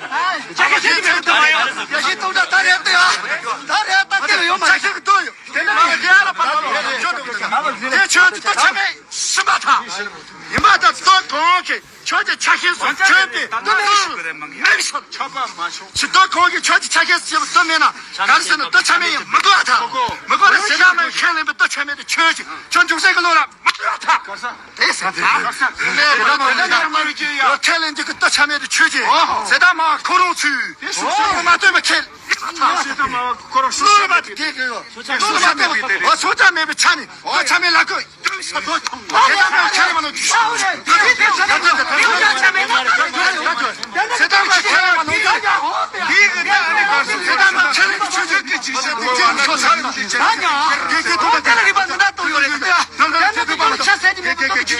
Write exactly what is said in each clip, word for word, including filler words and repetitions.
ཆ་ཤས་ཤིག་ཡོད་མ་ཡོད། ཡ་ཤི་ཏོང་ཏྲ་ད་རེད་ཏེ་ཡ། ད་རེད་ད་ཏེ་ཡོད་མ་རེད། ཆ་ཤས་ཀྱི་ཏོ་ཡོད། དེ་ནི་མ་རེད་ཡ་ལ་པ་ལ་ལ་ཡོད་འགྲོ་གི། དེ་ཆོས་ཀྱི་ཏོ་ཆ་མེད་ཤི་མ་ཐག་ཡིན་པ་ད་ཏོ་གོང་གི་ཆོས་ཀྱི་ཆ་ཤས་སུ་ཆོས་པའི་ཏོ་མེད་ཤོ་མེད་ཤོ། ཆོས་པ་མ་ཤོ། ཆི་ཏོ་གོང་གི་ཆོས་ཀྱི་ཆ་ཤས་སུ་ཏོ་མེད་ན་ག་རེ་ཟེར་ན་ཏོ་ཆ་མེད་ཡིན་མི་དགོས་ཨ་ཐག་མི་དགོས་ན་ཟེར་ན་མ་ཁས་ལེན་པའི་ཏོ་ཆ་མེད་དུ་ཆོས་ཀྱི་ཆོས་འཇུག་སེ་གི་ལོ་ལ། དེ་ཟེར་ཏེ། ཁས་ལེན་གྱི་ཀི་ཏོ་ཆ་མེད་དུ་ཆོས་ཀྱི་ཟེར་ད་མ་ཁོ་རང་ཚུལ་མ་སྟོན་པ་ཁས་ལེན་ཁོ་རང་སུ་རུ་མ་དེ་དེ་གི་ཡོ་སོ་ཆ་མེད་པའི་ཆ་ནི་ཏོ་ཆ་མེད་ལ་ཀོ་ཏོ་ཆ་མེད་ལ་ཁོ་དེ་ད་མ་ཁས་ལེན་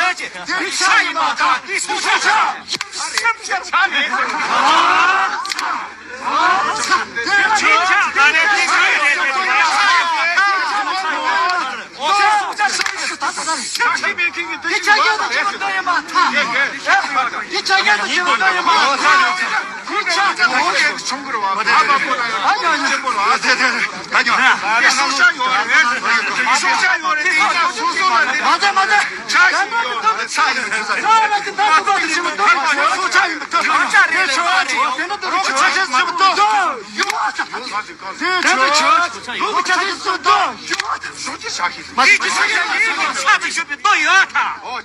ཡོད་ཅེས། འདི་ཆ་ཡིན་པ་དང་འདི་སྲོག་ཆགས། སེམས་ཅན་ཆ་མེད།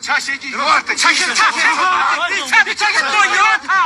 ཆ་ཤེས་ཀྱི་ཡོད་ད། ཆ་ཤེས་ཀྱི་ཡོད་ད། ཆ་ཤེས་ཀྱི་ཡོད་ད།